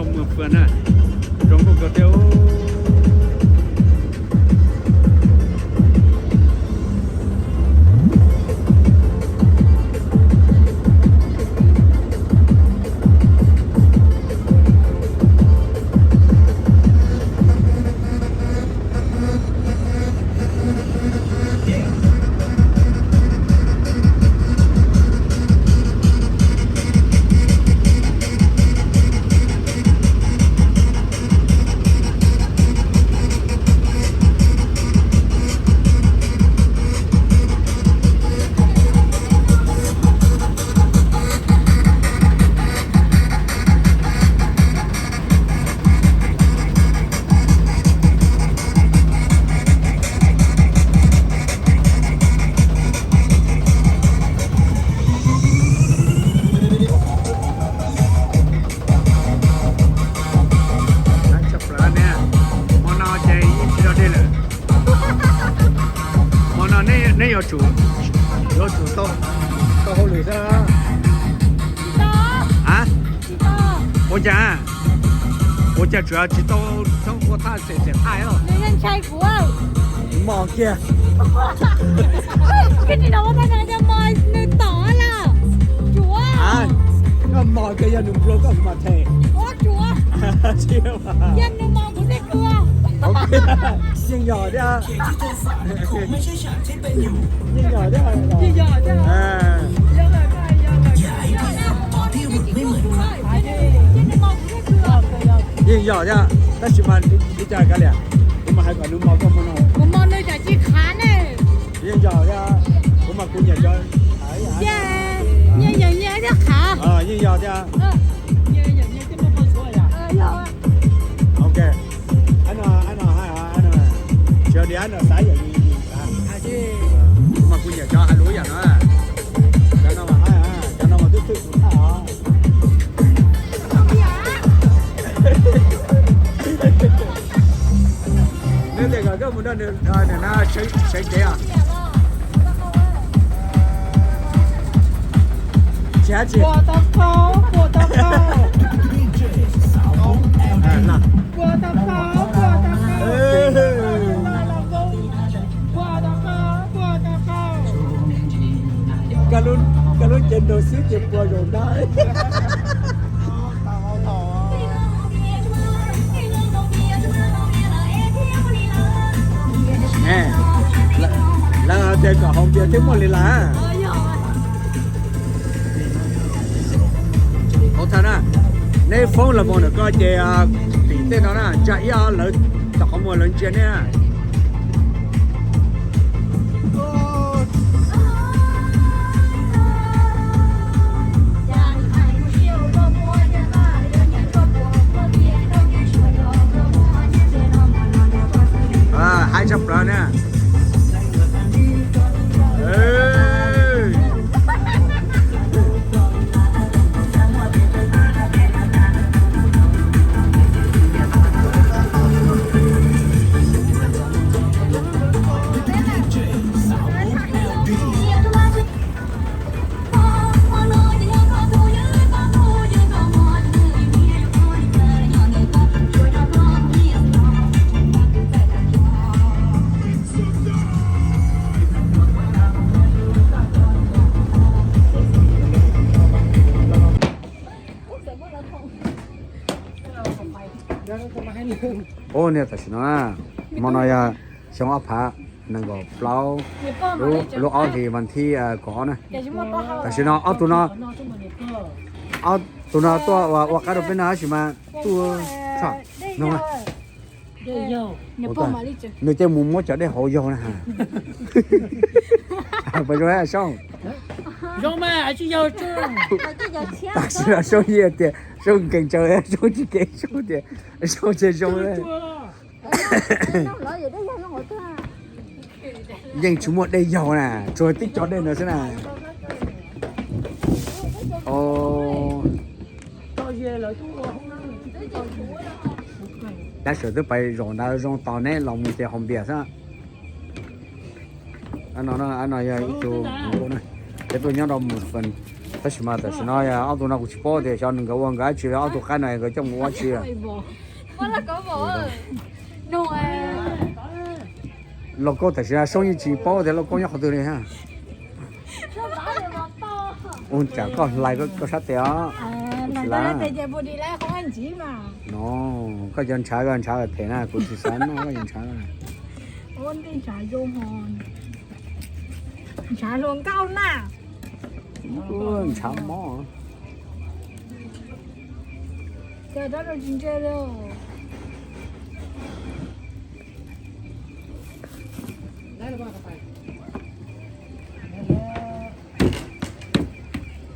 Mùa phượn na, rau nkauj kawg thiab. Hmo no ces yeej tsis dog dig lawm. Hmo no neb yuav tsum, yuav tsum tau hauj lwm xwb. A, ua cas, ua cas tsuas tsis tau thoob ua thaj xem xem thaj os? Mos kiag. Koj mos kiag yog nws nplua koj kuv mam them. Yeej yog thiab. Yeej yog thiab. Yeej yog thiab, tab sis mas li cas kav liam, kuv mas hais kom nws mos koj hmo no. Kuv mos nws tsam tsis khav ne. Yeej yog thiab, kuv mas kuv nyiam cov, yeej yog thiab. Ok, no, no, sawv daws no xav yam li, kuv mas kuv nyiam cov hais lus yam no. Cov no mas, cov no mas twb thwj kuv thaj os. Nws tias kom koj mus nrog nws, nws no sawv cev os. Tsis hab tsi. Koj lub cev nrog xwb ces puas zaum ntag. Lawv hais tias kom haus npias thiaj muaj li lawm. Hauv thaj na, neb foob los mus ntawm ko ces tim tej no na, tsa ib ob lawv tom qhov muag lawv ntsia neb na. Haib tshaj plaws na. Ub, niaj tam sim no, hmo no yog xyoo ob phav nees nkaum plaub, lub ob hlis vas thib kaum ob na. Tam sim no ob tug no, ob tug no tuaj ua qab rau peb no tab sis mas tuaj tso no. Nws cia mus muab cov dej hauv yaug na. Puas zoo Soob? Tam sim no Soob yeej tias Soob nkees tsaws, Soob tsis nkees, Soob tias Soob tsis zoo. Yeej tsis muaj dej yaug na, tsuas tib co dej ntawd xwb na. Dab Suav twb pais zaum ntawd zoo tos neb los mus ces haus npias xwb. No, no yog ib tug na, peb tuaj nyob rau Mường Phùn. Tab sis mas tam sim no ob tug no kuv tsis paub tias xyov nkawd ua nkawd dab tsi li, ob tug qaib no nkawd coj mus ua dab tsi. Lauj Kaub tam sim no Soob yeej tsis paub tias Lauj Kaub nyob qhov twg li. Ua cas koj hlais koj sab tes os? No, koj cov ntshav koj ntshav them na, kuv tsis xav noj koj cov ntshav. Ntshav mob.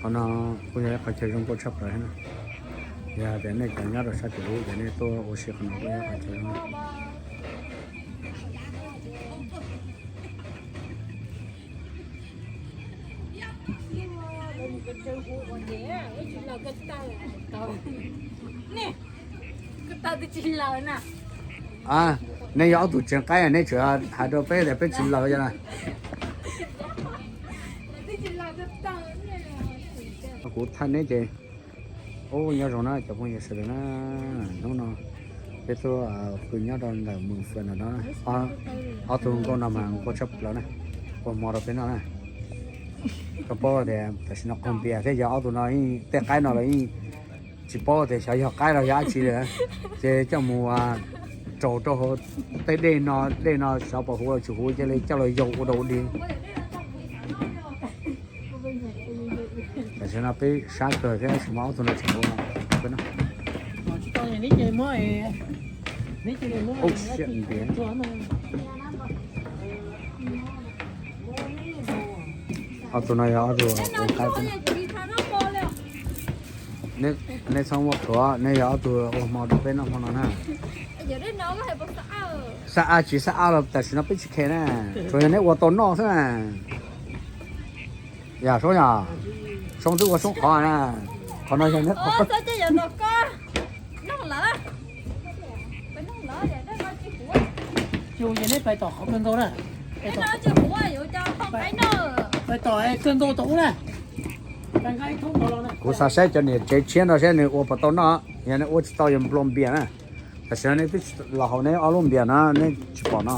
Qhov no kuj yog ib qhov chaw zoo nkauj tshaj plaws thiab na. Yog tias nej cov nyob rau sab tim ub ces nej tuaj ua si qhov no kuj yog ib qhov chaw zoo. Nej yog ob tug tsev qaib, nej tseem hais rau peb tias peb tsis laws os. Kuv thaij neb ces, ub, nyob zoo na cov phooj ywg sawv daws na. Hnub no peb tuaj pw nyob rau ntawm Moos Fwm no, ob tug nkauj no mas nkauj tshaj plaws na, ua hmo rau peb noj na. Koj paub tias tam sim no qaug npias thiab, yog ob tug no yeej, tej qaib no los yeej tsis paub tias xyov yog qaib los yog dab tsi li, ces coj mus raus rau hauv tej dej no, dej no xyov puas huv los tsis huv, cia li coj los yaug ua dog ua dig. Tam sim no peb sab kawg thiab, tab sis mas ob tug no tseem ua peb no. Ob tug no yog ob tug ua qaib peb no. Nej txhob muab tuav, nej yog ob tug ua hmo rau peb noj hmo no na. Xab ab tsis xab ab los tam sim no peb tsis khe na, tsuas yog neb ua tau noj xwb na. Yog Soob, yog Soob twb ua Soob qhov na. Qhov no yog neb qhov. Pais tom kawg nkaus na. Pais tom kawg nkaus tom ub na. Kuv xav saib cov niam tsev tshiab no saib nws ua puas tau noj, yog neb ua tsis tau yog nplua npias na. Tam sim no neb twb los haus neb ob lub npias na, neb tsis pom no.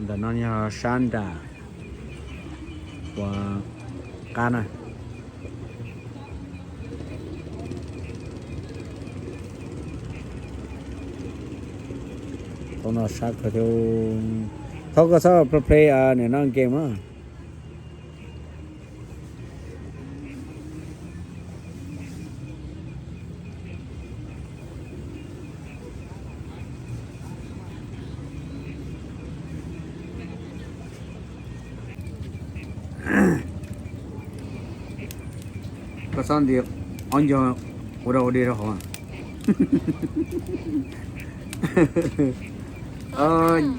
Ntawm no yog sab nram ua qab na. Thaub no sab kawg thiab. Thaub koj txhob play play nim no game na. Koj txhob nti ob ncaug ua dog ua dig rau hauv.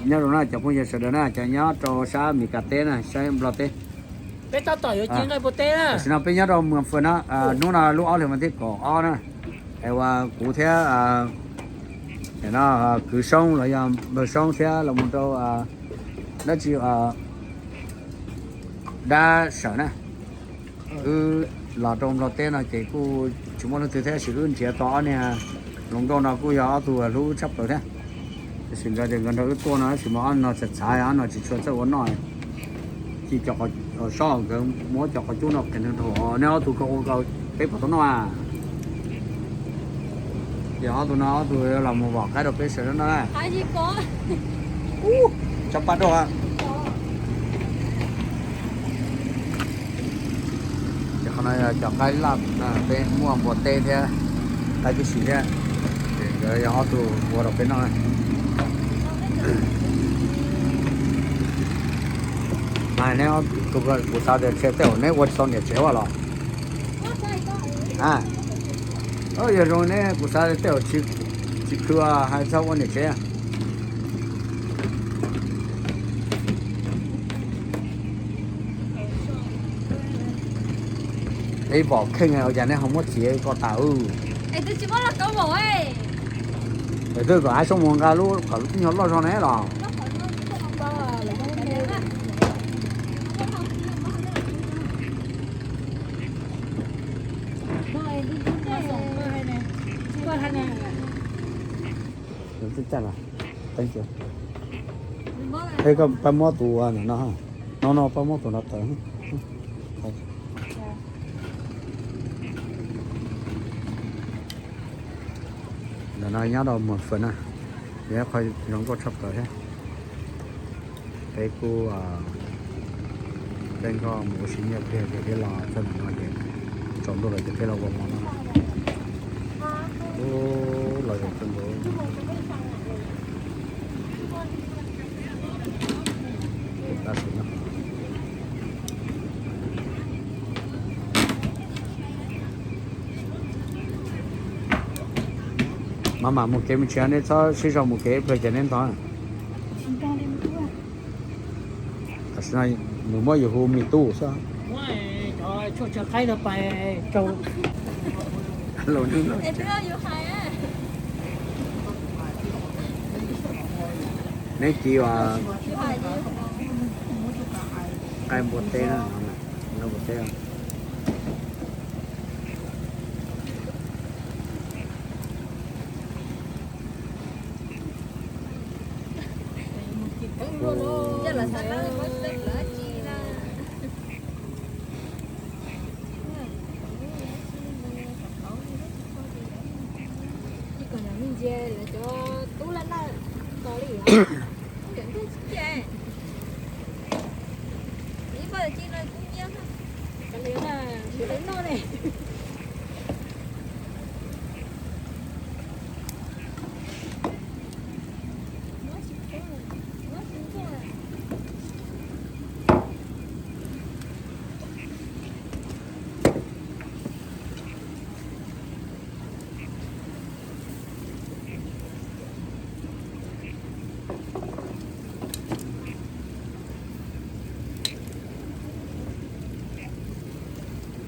Nyob zoo na cov phooj ywg sawv daws na, cov nyob rau sab Mes Kas teb na, sab Nplog teb. Tam sim no peb nyob rau Moos Fwm no, hnub no lub ob hlis vas thib kaum ob na, es uas kuv thiab no Kwv Soob los yog Npawg Soob thiab los mus rau dab tsi, Dab Sawm na, wb los rau Nplog teb no ces kuj tsis muaj leej twg thiab, tab sis wb nrhiav tau ob niag hluas nkauj no kuj yog ob tug hlub tshaj plaws thiab. Tab sis nkawd tias nkawd nrog wb tuaj no, tab sis mas ob no txhav txhav, ob no tsis tshua txawj ua noj. Ci cov qos, sob nkawd muab cov qos cub no qhia nrog neb ob tug koj ua, peb puas tau noj a? Ces ob tug no ob tug los mus vom qaib rau peb sawv daws noj na. Tsob paj doj. Ces qhov no yog cov qaib laj, peb muaj npua teb thiab, qaib tib si thiab. Ces nkawd yog ob tug ua rau peb noj. Mas neb, kuv xav tias tej zaum neb ua tsis tau niam tsev ua los? Yog zoo neb, kuv xav tej zaum tsis khw hais txog ua niam tsev. Ib vom kheej ua cas neb ho muab txiav ko tas. Es twb kom Haib Soob mus nqa lub qhov nyuag loj zog ne los? Thank you. Ej, koj pab muab tus no, no, no, pab muab tus no tawm. Ntawm no nyob rau Muas Fwm na, yog ib qho zoo nkauj tshaj plaws thiab. Peb kuj, peb nkoj mus ua si nyiaj pliag ces peb los txog ntawm no ces tsaus ntuj lawm ces peb los ua hmo no. Ub, los zoo kawg nkaus. Maj mam mus kev me ntsis, neb txhob sib zog mus kev ib pliag ces neb ntog. Tam sim no nws muab yus hu me tub xwb. Neb kis nqaij npua teb na, nqaij npua teb.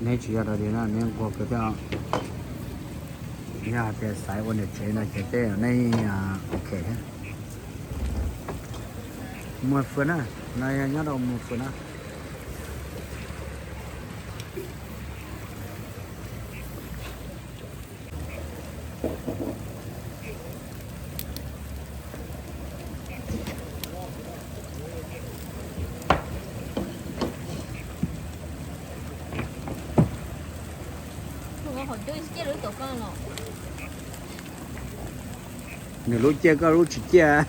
Neb tsis yog dog dig na, neb nquag kawg thiab. Yog hais tias xaiv ua niam tsev no ces tej nej ok thiab. Muas Fwm na, no yog nyob rau Muas Fwm na. Nws lub ciaj koj lub tsis ciaj.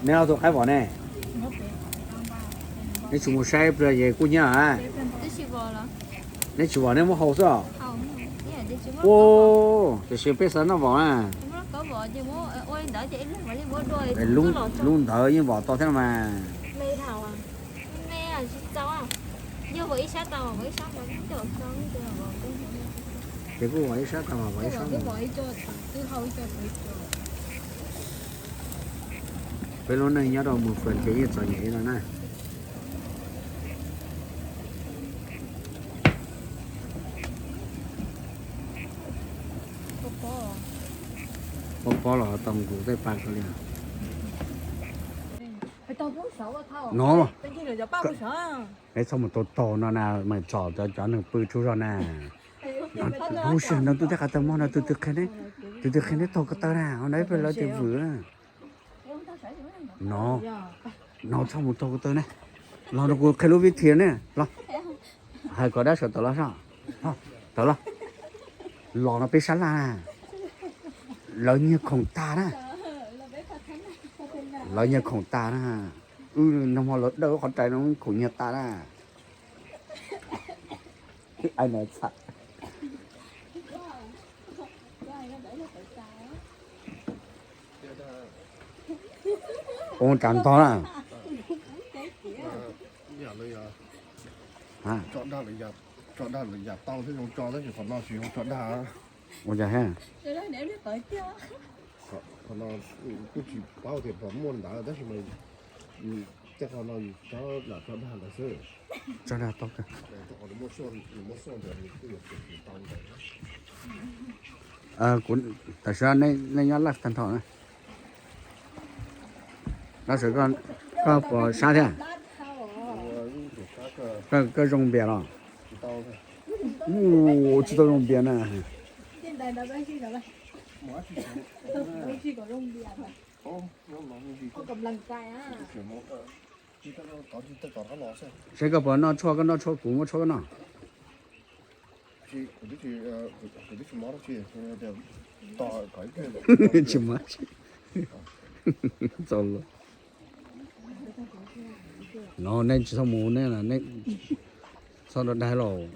Neb ob tug qaib vos ne? Neb tsis mus saib pliag ces kuj nyiaj a. Neb tsis vos neb muab hau xwb os. Ua, tiam sis peb xav noj vos na. Lub ntawd yeej vos tau thiab no mas. Ces kuj vos ib sab tau mas vos ib sab. Peb lub neej nyob rau Muas Fwm ces yeej txom nyem li no na. Pob pob los tau nqus tej pa ko li. No, neb txhob mus tau tog no na, mas tsom cov cov neeg pw tsaug zog na. Huv si no tus tej qhov tawg mog no tus twg qhia neb, tus twg qhia neb taug ko taw na, ho no ib pliag lawv tias vwm na. No, no txhob mus taug ko taw ne. Los rau kuv qhia lub vib thi ne los. Hais kom dab sawv tawm los soj. Tawm los. Los no peb sab laj na. Lawv nyiag khoom tag na. Lawv nyiag khoom tag na. Wb nag hmo lawv dawj qhov rais no khoom nyiag tas na. Ai na txham. Ua tsav ntog na. Tso dag lawm yam tau thiab zoo tso tab sis qhov no tsis zoo tso dag. Ua cas ha? Qhov no kuj tsis paub tias puas muaj ntawd tab sis mas tej qhov no yus tso lam tso dag ntawd xwb. Tso dag tau kawg. Kuv tam sim no nej nyob live tag nrho na. Dab sawv koj puas sab thiab? Koj zoo npias los? Tsis tau zoo npias na. Saib koj puas noj tshuaj, koj noj tshuaj, kuv muab tshuaj koj noj. Tsis muaj. No nej tsis txhob mus, nej nej txhob dag los.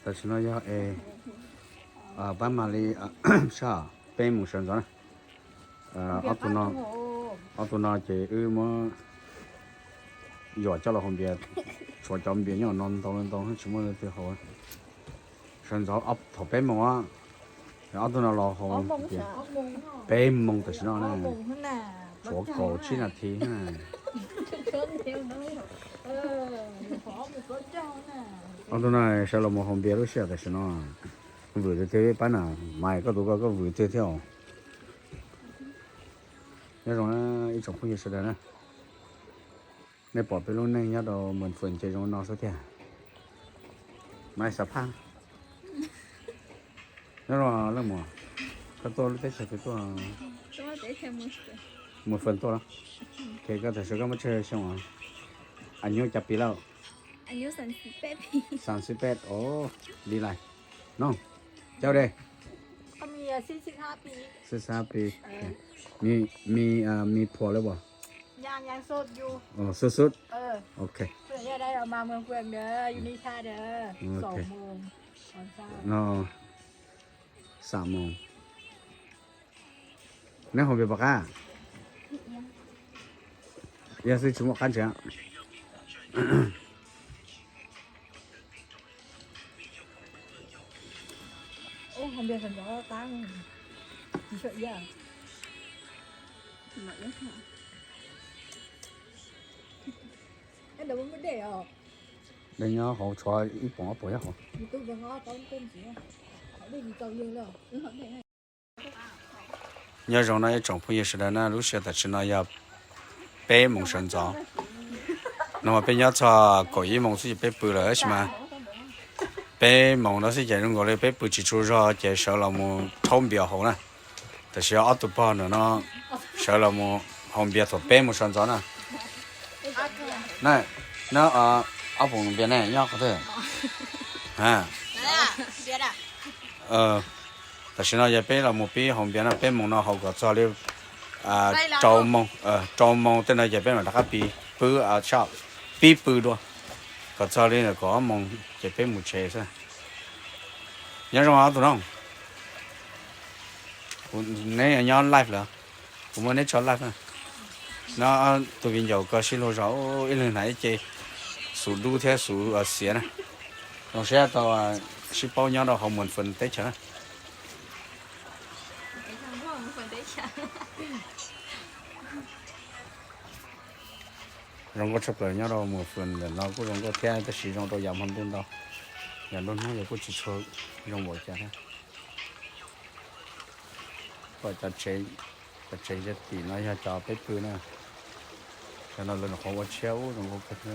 Tam sim no yog es pab mam li sab peb moos sawv ntxov na. Ob tug no, ob tug no ces wb muab yuam coj los haus npias, tshuav cov npias nyob no ntau ntau tsis muaj leej twg haus. Sawv ntxov thaum peb moos, ob tug no los haus peb moos tam sim no na, tshuav kaum tsib nas this na. Ob tug no sawv los mus haus npias lub sij hawm tam sim no. Vwm tiag tiag pab na, mas koj tus koj koj vwm tiag thiab os. Nyob zoo ib tsoom phooj ywg sawv daws na, nej pom peb lub neej nyob rau Muas Fwm ces zoo no xwb tiag. Mas xav phaj, nyob zoo leej muam, koj tuaj lub teb chaws twg tuaj? Muas Fwm tuaj los? Koj tam sim koj muaj tsawg xyoo os? Añus cas pis lawm? Xaam sib peb os, li lais no, cau de. Xib xab pis, mi, mi phuam lawm puas? Xub xub, ok. No, xam moos. Neb haus npias puas qab? Yog xwb tsis muaj qab ntsev. Dej nyob hauv tshuav ib puas ob puas nyob hauv. Nyob zoo no ib tsoom phooj ywg sawv daws na, lub sij hawm tam sim no yog peb moos sawv ntxov. No mas peb nyob txog kaum ib moos xwb ces peb pw lawm tab sis mas peb moos no xwb ces zoo nkaus li peb pw tsis tsaug zog ces sawv los mus rhaub npias haus na. Tam sim ob tug pog ntawm no sawv los mus haus npias thaum peb moos sawv ntxov na. Na, ob puas npias ne nyob qhov twg? Tam sim no yog peb los mus pib haus npias no, peb moos no haus kom txog li rau moos, rau moos tej no ces peb mam rov qab pib pw, pib pw dua, kom txog li kaum ob moos ces peb mus tsev xwb. Nyob zoo ob tug no, neb nyob live lawm, kuv muab neb tso live na. No, tus viv ncaus ko sib luag zos ib leeg hnav ib ce xuv dub thiab xuv xiav na. Zoo siab tau sib paub nyob rau hauv Muas Fwm teb chaws na. Zoo nkauj tshaj plaws nyob rau Muas Fwm ntawm no kuj zoo nkauj thiab tab sis zoo rau yam hmo ntuj ntau, yam nruab hnub yog kuj tsis tshua zoo npaum cas thiab. Pom cov tsev, cov tsev tim no yog cov peb pw na. Cov no lawv nyuam qhuav ua tshiab ub zoo nkauj kawg thiab.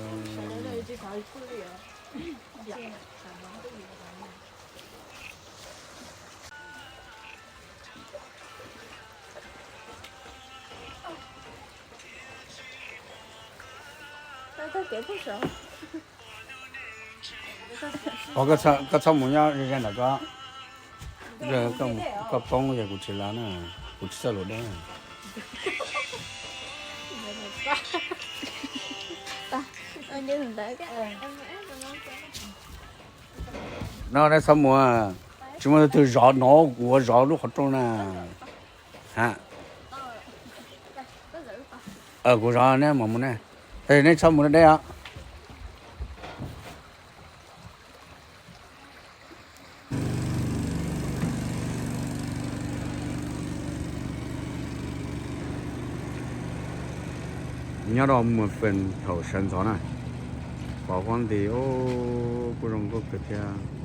Koj txhob mus nyob ze ze ntawm ko, koj poob ces kuv tsis lav na, kuv tsis txawj luam dej. No nej txhob mus, tsis muaj leej twg zov no, kuv zov lub qhov rooj na. Ha, kuv zov neb mam mus ne, tab sis neb txhob mus deb os. Nyob rau Muas Fees thaum sawv ntxov na, pom huab nti, kuj zoo nkauj kawg thiab.